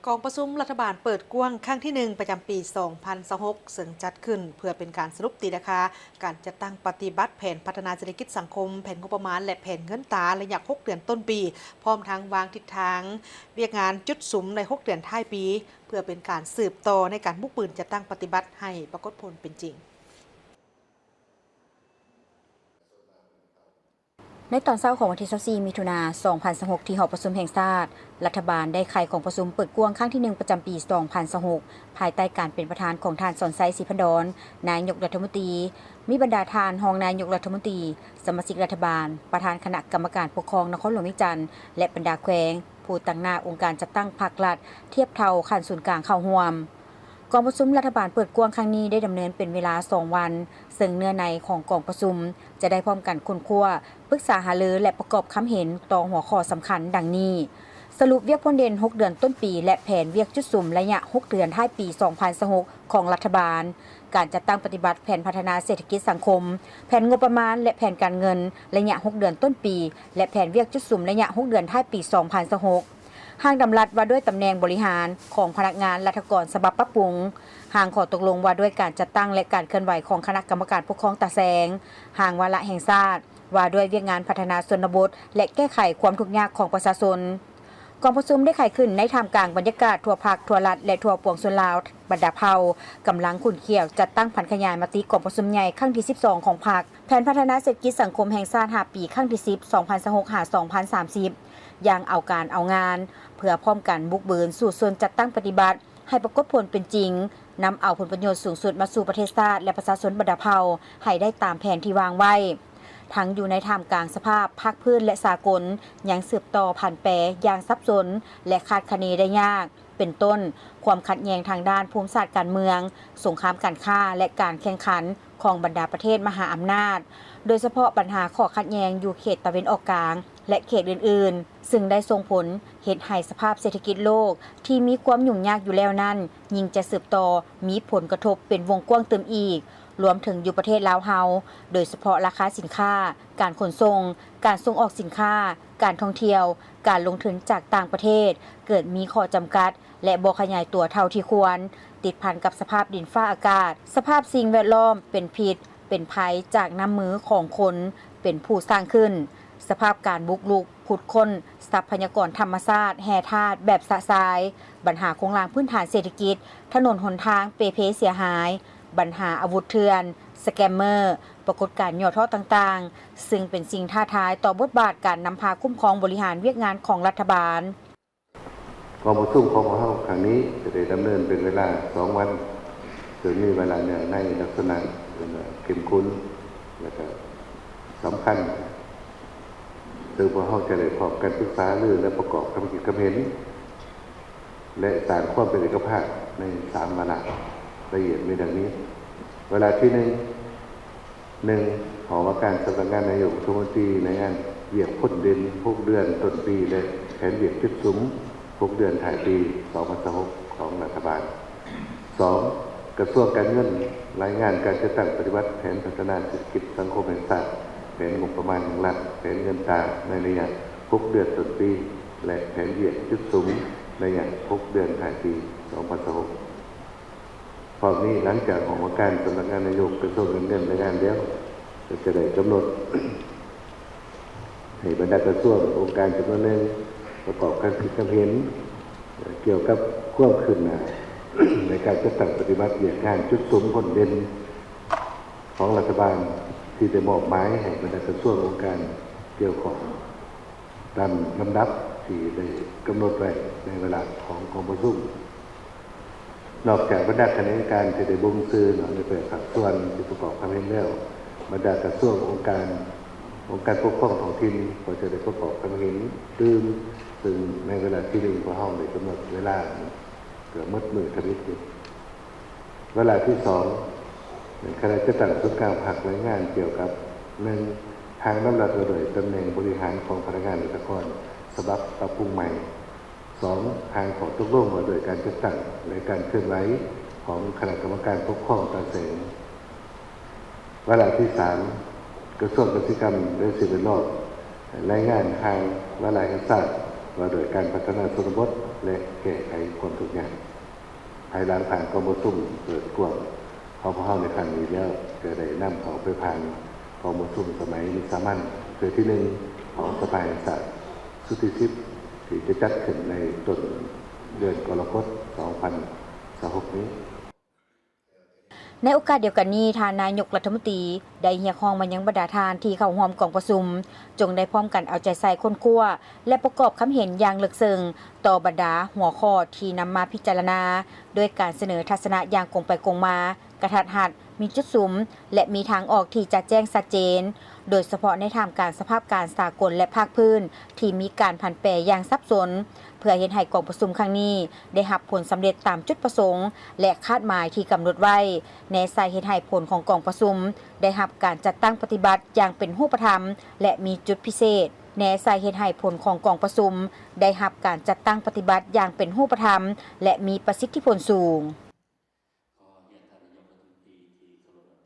ກອງປະຊຸມລັດຖະບານເປີດກວ້າງຄັ້ງທີໜຶ່ງ ປະຈຳປີສອງພັນຊາວຫົກ ເຊິ່ງຈັດຂຶ້ນເພື່ອເປັນການສະຫຼຸບຕີລາຄາການຈັດຕັ້ງປະຕິບັດແຜນພັດທະນາເສດຖະກິດສັງຄົມ, ແຜນງົບປະມານ ແລະ ແຜນເງິນຕາໄລຍະຫົກເດືອນຕົ້ນປີ, ພ້ອມທັງວາງທິດທາງວຽກງານຈຸດສຸມໃນຫົກເດືອນທ້າຍປີ ເພື່ອເປັນການສືບຕໍ່ໃນການບຸກບືນຈັດຕັ້ງປະຕິບັດໃຫ້ປາກົດຜົນເປັນຈິງ. ໃນຕອນເຊົ້າຂອງວັນທີຊາວສີ່ ມິຖຸນາ ສອງພັນຊາວຫົກ ທີ່ຫໍປະຊຸມແຫ່ງຊາດ, ລັດຖະບານໄດ້ໄຂກອງປະຊຸມເປີດກວ້າງຄັ້ງທີໜຶ່ງ ປະຈຳປີສອງພັນຊາວຫົກ ພາຍໃຕ້ການເປັນປະທານຂອງທ່ານ ສອນໄຊ ສີພັນດອນ ນາຍົກລັດຖະມົນຕີ, ມີບັນດາທ່ານຮອງນາຍົກລັດຖະມົນຕີ, ສະມາຊິກລັດຖະບານ, ປະທານຄະນະກຳມະການປົກຄອງນະຄອນຫຼວງວຽງຈັນ ແລະ ບັນດາແຂວງ, ຜູ້ຕາງໜ້າອົງການຈັດຕັ້ງພັກລັດທຽບເທົ່າຂັ້ນສູນກາງເຂົ້າຮ່ວມ. ກອງປະຊຸມລັດຖະບານເປີດກວ້າງຄັ້ງນີ້ໄດ້ດຳເນີນເປັນເວລາສອງວັນ, ເຊິ່ງເນື້ອໃນຂອງກອງປະຊຸມຈະໄດ້ພ້ອມກັນຄົ້ນຄວ້າ, ປຶກສາຫາລື ແລະ ປະກອບຄຳເຫັນຕໍ່ຫົວຂໍ້ສຳຄັນດັ່ງນີ້: ສະຫຼຸບວຽກພົ້ນເດັ່ນຫົກເດືອນຕົ້ນປີ ແລະ ແຜນວຽກຈຸດສຸມໄລຍະຫົກເດືອນທ້າຍປີສອງພັນຊາວຫົກຂອງລັດຖະບານ, ການຈັດຕັ້ງປະຕິບັດແຜນພັດທະນາເສດຖະກິດສັງຄົມ, ແຜນງົບປະມານ ແລະ ແຜນການເງິນໄລຍະຫົກເດືອນຕົ້ນປີ ແລະ ແຜນວຽກຈຸດສຸມໄລຍະຫົກເດືອນທ້າຍປີສອງພັນຊາວຫົກ. ຮ່າງດຳລັດວ່າດ້ວຍຕຳແໜ່ງບໍລິຫານຂອງພະນັກງານລັດຖະກອນສະບັບປັບປຸງ, ຮ່າງຂໍ້ຕົກລົງວ່າດ້ວຍການຈັດຕັ້ງ ແລະ ການເຄື່ອນໄຫວຂອງຄະນະກຳມະການປົກຄອງຕາແສງ, ຮ່າງວາລະແຫ່ງຊາດວ່າດ້ວຍວຽກງານພັດທະນາຊົນນະບົດ ແລະ ແກ້ໄຂຄວາມທຸກຍາກຂອງປະຊາຊົນ. ກອງປະຊຸມໄດ້ໄຂຂຶ້ນໃນທ່າມກາງບັນຍາກາດທົ່ວພັກ, ທົ່ວລັດ ແລະ ທົ່ວປວງຊົນລາວບັນດາເຜົ່າ ກຳລັງຂຸ້ນຂ້ຽວຈັດຕັ້ງຜັນຂະຫຍາຍມະຕິກອງປະຊຸມໃຫຍ່ຄັ້ງທີສິບສອງຂອງພັກ. ແຜນພັດທະນາເສດຖະກິດສັງຄົມແຫ່ງຊາດຫ້າປີຄັ້ງທີສິບ ສອງພັນຊາວຫົກ ຫາ ສອງພັນສາມສິບ ຢ່າງເອົາການເອົາງານ ເພື່ອພ້ອມກັນບຸກບືນສູ້ຊົນຈັດຕັ້ງປະຕິບັດໃຫ້ປາກົດຜົນເປັນຈິງ, ນຳເອົາຜົນປະໂຫຍດສູງສຸດມາສູ່ປະເທດຊາດ ແລະ ປະຊາຊົນບັນດາເຜົ່າໃຫ້ໄດ້ຕາມແຜນທີ່ວາງໄວ້, ທັງຢູ່ໃນທ່າມກາງສະພາບພາກພື້ນ ແລະ ສາກົນ ຍັງສືບຕໍ່ຜັນແປຢ່າງສັບສົນ ແລະ ຄາດຄະເນໄດ້ຍາກ. ເປັນຕົ້ນ, ຄວາມຂັດແຍ່ງທາງດ້ານພູມສາດການເມືອງ, ສົງຄາມການຄ້າ ແລະ ການແຂ່ງຂັນຂອງບັນດາປະເທດມະຫາອຳນາດ, ໂດຍສະເພາະບັນຫາຂໍ້ຂັດແຍ່ງຢູ່ເຂດຕາເວັນອອກກາງ ແລະ ເຂດອື່ນໆ, ຊຶ່ງໄດ້ສົ່ງຜົນເຮັດໃຫ້ສະພາບເສດຖະກິດໂລກທີ່ມີຄວາມຫຍຸ້ງຍາກຢູ່ແລ້ວນັ້ນ ຍິ່ງຈະສືບຕໍ່ມີຜົນກະທົບເປັນວົງກວ້າງຕື່ມອີກ, ລວມເຖິງຢູ່ປະເທດລາວເຮົາ, ໂດຍສະເພາະລາຄາສິນຄ້າ, ການຂົນສົ່ງ, ການສົ່ງອອກສິນຄ້າ, ການທ່ອງທ່ຽວ, ການລົງທຶນຈາກຕ່າງປະເທດ ເກີດມີຂໍ້ຈຳກັດ ແລະ ບໍ່ຂະຫຍາຍຕົວເທົ່າທີ່ຄວນ, ຕິດພັນກັບສະພາບດິນຟ້າອາກາດ, ສະພາບສິ່ງແວດລ້ອມເປັນພິດ, ເປັນໄພຈາກນ້ຳມືຂອງຄົນເປັນຜູ້ສ້າງຂຶ້ນ, ສະພາບການບຸກລຸກ, ຂຸດຄົ້ນຊັບພະຍາກອນທຳມະຊາດ, ແຮ່ທາດແບບຊະຊາຍ, ບັນຫາໂຄງລ່າງພື້ນຖານເສດຖະກິດ, ຖະໜົນຫົນທາງເປ່ເພເສຍຫາຍ, ບັນຫາອາວຸດເຖື່ອນ, ສະແກມເມີ, ປາກົດການຫຍໍ້ທໍ້ຕ່າງໆ, ຊຶ່ງເປັນສິ່ງທ້າທາຍຕໍ່ບົດບາດການນຳພາຄຸ້ມຄອງບໍລິຫານວຽກງານຂອງລັດຖະບານ. ກອງປະຊຸມຂອງພວກເຮົາຄັ້ງນີ້ຈະໄດ້ດຳເນີນເປັນເວລາສອງວັນ, ເຊິ່ງມີວາລະເນື້ອໃນລັກສະນະເຂັ້ມຂຸ້ນ ແລະ ກະສຳຄັນ, ເຊິ່ງພວກເຮົາຈະໄດ້ພ້ອມກັນປຶກສາຫາລື ແລະ ປະກອບຄຳຄິດຄຳເຫັນ ແລະ ສ້າງຄວາມເປັນເອກະພາບໃນສາມວາລະລະອຽດມີດັ່ງນີ້. ວາລະທີໜຶ່ງ, ໜຶ່ງ, ຫໍວ່າການສຳນັກງານນາຍົກລັດຖະມົນຕີ ລາຍງານວຽກພົ້ນເດັ່ນຫົກເດືອນຕົ້ນປີ ແລະ ແຜນວຽກຈຸດສຸມຫົກເດືອນທ້າຍປີສອງພັນຊາວຫົກຂອງລັດຖະບານ. ສອງ, ກະຊວງການເງິນລາຍງານການຈັດຕັ້ງປະຕິບັດແຜນພັດທະນາເສດຖະກິດສັງຄົມແຫ່ງຊາດ, ແຜນງົບປະມານຂອງລັດ, ແຜນເງິນຕາໃນໄລຍະຫົກເດືອນຕົ້ນປີ ແລະ ແຜນວຽກຈຸດສຸມໄລຍະຫົກເດືອນທ້າຍປີສອງພັນຊາວຫົກ. ພ້ອມນີ້, ຫຼັງຈາກຫ້ອງວ່າການສຳນັກງານນາຍົກກະຊວງການເງິນລາຍງານແລ້ວ, ກໍຈະໄດ້ກຳນົດໃຫ້ບັນດາກະຊວງ, ອົງການຈຳນວນໜຶ່ງປະກອບຄຳຄິດຄຳເຫັນກ່ຽວກັບຄວາມຄືບໜ້າໃນການຈັດຕັ້ງປະຕິບັດວຽກງານຈຸດສຸມພົ້ນເດັ່ນຂອງລັດຖະບານ ທີ່ໄດ້ມອບໝາຍໃຫ້ບັນດາກະຊວງ, ອົງການກ່ຽວຂ້ອງ ຕາມລຳດັບທີ່ໄດ້ກຳນົດໄວ້ໃນວາລະຂອງກອງປະຊຸມ. ນອກຈາກບັນດາຂະແໜງການທີ່ໄດ້ບົ່ງຊື່ເນາະ ໃນແປດພາກສ່ວນທີ່ປະກອບຄຳເຫັນແລ້ວ, ບັນດາກະຊວງ, ອົງການ, ອົງການປົກຄອງທ້ອງຖິ່ນກໍຈະໄດ້ປະກອບຄຳເຫັນຕື່ມ, ເຊິ່ງໃນວາລະທີໜຶ່ງ ພວກເຮົາໄດ້ກຳນົດເວລາເກືອບໝົດມື້ທຳອິດຢູ່. ວາລະທີສອງ, ຄະນະຈັດຕັ້ງສູນກາງພັກລາຍງານກ່ຽວກັບ ໜຶ່ງ, ຮ່າງດຳລັດວ່າດ້ວຍຕຳແໜ່ງບໍລິຫານຂອງພະນັກງານລັດຖະກອນ ສະບັບປັບປຸງໃໝ່. ສອງ, ຮ່າງຂໍ້ຕົກລົງວ່າດ້ວຍການຈັດຕັ້ງ ແລະ ການເຄື່ອນໄຫວຂອງຄະນະກຳມະການປົກຄອງຕາແສງ. ວາລະທີສາມ, ກະຊວງກະສິກຳ ແລະ ສິ່ງແວດລ້ອມ ລາຍງານຮ່າງວາລະແຫ່ງຊາດວ່າດ້ວຍການພັດທະນາຊົນນະບົດ, ແລະ ແກ້ໄຂຄວາມທຸກຍາກ. ພາຍຫຼັງຜ່ານກອງປະຊຸມເປີດກວ້າງຂອງພວກເຮົາໃນຄັ້ງນີ້ແລ້ວ, ກໍໄດ້ນຳເຂົ້າໄປຜ່ານກອງປະຊຸມສະໄໝວິສາມັນເທື່ອທີໜຶ່ງຂອງສະພາແຫ່ງຊາດຊຸດທີສິບ ທີ່ຈະຈັດຂຶ້ນໃນຕົ້ນເດືອນກໍລະກົດ ສອງພັນຊາວຫົກນີ້. ໃນໂອກາດດຽວກັນນີ້, ທ່ານນາຍົກລັດຖະມົນຕີໄດ້ຮຽກຮ້ອງມາຍັງບັນດາທ່ານທີ່ເຂົ້າຮ່ວມກອງປະຊຸມ, ຈົ່ງໄດ້ພ້ອມກັນເອົາໃຈໃສ່ຄົ້ນຄວ້າ ແລະ ປະກອບຄຳເຫັນຢ່າງເລິກເຊິ່ງຕໍ່ບັນດາຫົວຂໍ້ທີ່ນຳມາພິຈາລະນາ, ດ້ວຍການສະເໜີທັດສະນະຢ່າງກົງໄປກົງມາ, ກະທັດຮັດ, ມີຈຸດສຸມ ແລະ ມີທາງອອກທີ່ຈະແຈ້ງຊັດເຈນ, ໂດຍສະເພາະໃນທ່າມກາງສະພາບການສາກົນ ແລະ ພາກພື້ນທີ່ມີການຜັນແປຢ່າງສັບສົນ, ເພື່ອເຮັດໃຫ້ກອງປະຊຸມຄັ້ງນີ້ໄດ້ຮັບຜົນສຳເລັດຕາມຈຸດປະສົງ ແລະ ຄາດໝາຍທີ່ກຳນົດໄວ້. ແນໃສ່ເຫດໃຫ້ຜົນຂອງກອງປະຊຸມໄດ້ຮັບການຈັດຕັ້ງປະຕິບັດຢ່າງເປັນຮູບປະທຳ ແລະ ມີຈຸດພິເສດ. ແນໃສ່ເຫດໃຫ້ຜົນຂອງກອງປະຊຸມໄດ້ຮັບການຈັດຕັ້ງປະຕິບັດຢ່າງເປັນຮູບປະທຳ ແລະ ມີປະສິດທິຜົນສູງ.